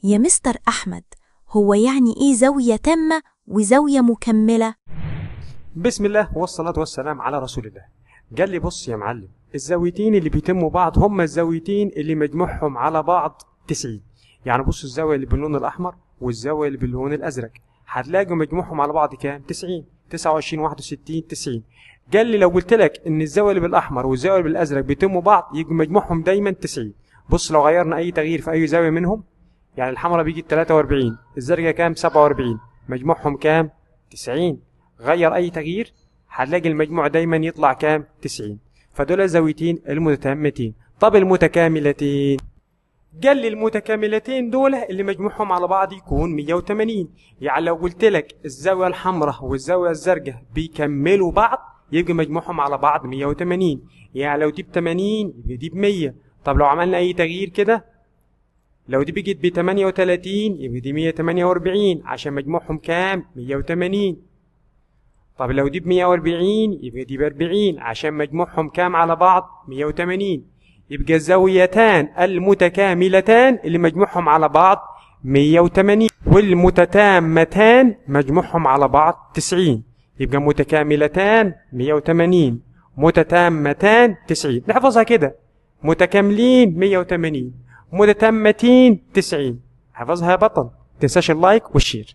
يا مستر أحمد، هو يعني إيه زاوية تامة وزاوية مكملة؟ بسم الله والصلاة والسلام على رسول الله. قال لي بص يا معلم، الزاويتين اللي بيتموا بعض هما الزاويتين اللي مجموعهم على بعض 90. يعني بص الزاوية اللي باللون الأحمر والزاوية اللي باللون الأزرق هتلاقوا مجموعهم على بعض كام؟ 90، 29، 61، 90. قال لي لو قلت لك إن الزاوية اللي بالأحمر والزاوية اللي بالأزرق بيتموا بعض يبقى مجموعهم دايما 90. بص لو غيرنا أي تغيير في أي زاوية منهم، يعني الحمراء بيجي 43، الزرقاء كام؟ 47، مجموعهم كام؟ 90. غير أي تغيير هتلاقي المجموع دايما يطلع كام؟ 90. فدول الزاويتين المتتامتين. طب المتكاملتين؟ قال لي المتكاملتين دول اللي مجموعهم على بعض يكون 180. يعني لو قلت لك الزاوية الحمراء والزاوية الزرقاء بيكملوا بعض يبقى مجموعهم على بعض 180. يعني لو دي ب 80 يبقى دي ب 100. طب لو عملنا أي تغيير كده، لو دي بقت ب 38 يبقى دي 148 عشان مجموعهم كام؟ 180. طب لو دي ب 140 يبقى دي ب 40 عشان مجموعهم كام على بعض؟ 180. يبقى الزاويتان المتكاملتان اللي مجموعهم على بعض 180، والمتتامتان مجموعهم على بعض 90. يبقى متكاملتان 180، متتامتان 90. نحفظها كده، متكاملين 180، متتامتين 90. حفظها يا بطل، تنساش ال like وال share.